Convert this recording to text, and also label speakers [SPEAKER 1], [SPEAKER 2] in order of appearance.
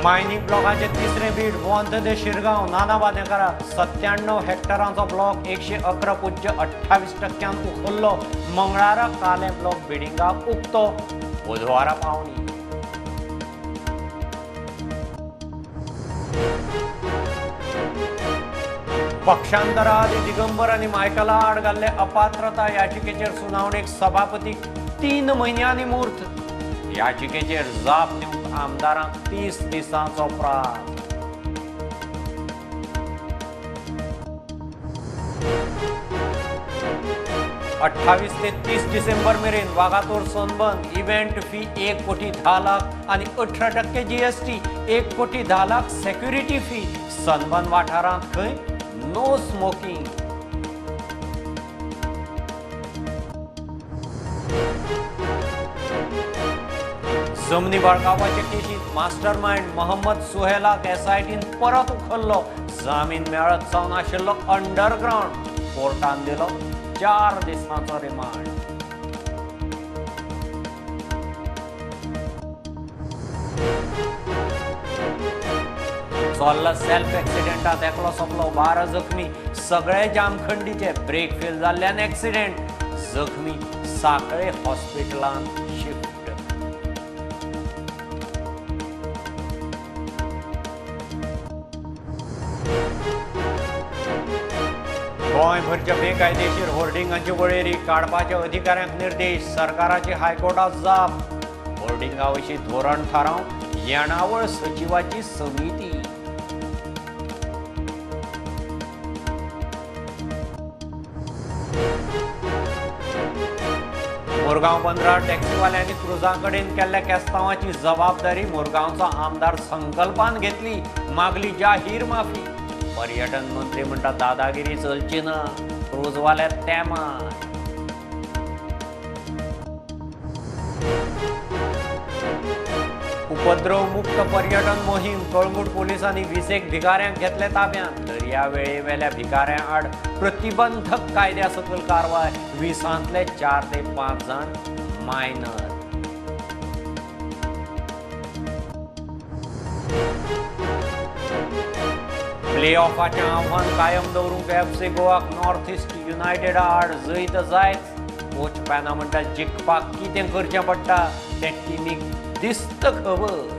[SPEAKER 1] Mining ब्लॉकाचे तिसरे बीड गोंत ते शिरगांव नाना बांदेकाराक 97 हेक्टरांचो block 111.28% उखल्लो. मंगळारा काले ब्लॉक बिडिंगाक उक्तो, बुधवारा पावणी. पक्षांतरा आदी दिगंबर आनी मायकला आड घाल्ले अपात्रता याचिकेचेर सुनावणेक सभापतीक 3 म्हयन्यांनी म्हूर्त. याचिकेचेर जाप दिवंक आमदारांक 30 दिसांचो प्रास. 28 ते 30 डिसेंबर मेरेन वागातोर सनबर्न इव्हेंट फी 1,10,00,000 आनी 18% GST, 1,10,00,000 security fee. Sunburn वाठारांत खंय नो स्मोकिंग. जमनी बळकावपाचे केशींत मास्टरमाइंड मोहम्मद सुहेलाक SITन परत उखल्लो. जामीन मेळत सावन आशिल्लो अंडरग्रावंड. कोर्टान दिलो 4 दिसांचो रिमांड. चोल्ला सेल्फ एक्सिडेंटात एकलो सोंपलो, 12 जखमी, सगळे जामखंडीचे. ब्रेक फेल जाल्ल्यान एक्सिडेंट, जखमी साखळे हॉस्पिटलांत शिफ्ट. गोंयभरच्या बेकायदेशीर होर्डिंगांची वळेरी काडपाचे अधिकाऱ्यांक निर्देश, सरकाराची हायकोर्टात जाप. होर्डिंगा विशीं धोरण थारावंक येणावळ सचिवाची समिती. मुरगांव बंदरार टॅक्सीवाल्यांनी क्रुजां कडेन केल्ल्या केस्तांवाची जबाबदारी मुरगांवचो आमदार संकल्पान घेतली, मागली जाहीर माफी. पर्यटन मंत्री म्हणटा दादागिरी चलची ना, क्रुजवाले तेमार. उपद्रव मुक्त पर्यटन मोहीम, कळंगूट पोलिसांनी 20 भिकाऱ्यांक घेतले ताब्यांत. दर्यावेळेवेल्या भिकाऱ्यां आड प्रतिबंधक कायद्या सकयल कारवाय, 20 4 ते 5 जाण मायनर. प्ले ऑफाचें आव्हान कायम दवरूंक FC गोवाक नॉर्थ इस्ट युनायटेडा आड जैत जायच. कोच पॅना म्हणटा जिखपाक कितें करचें पडटा तें टिमीक दिस्त खबर.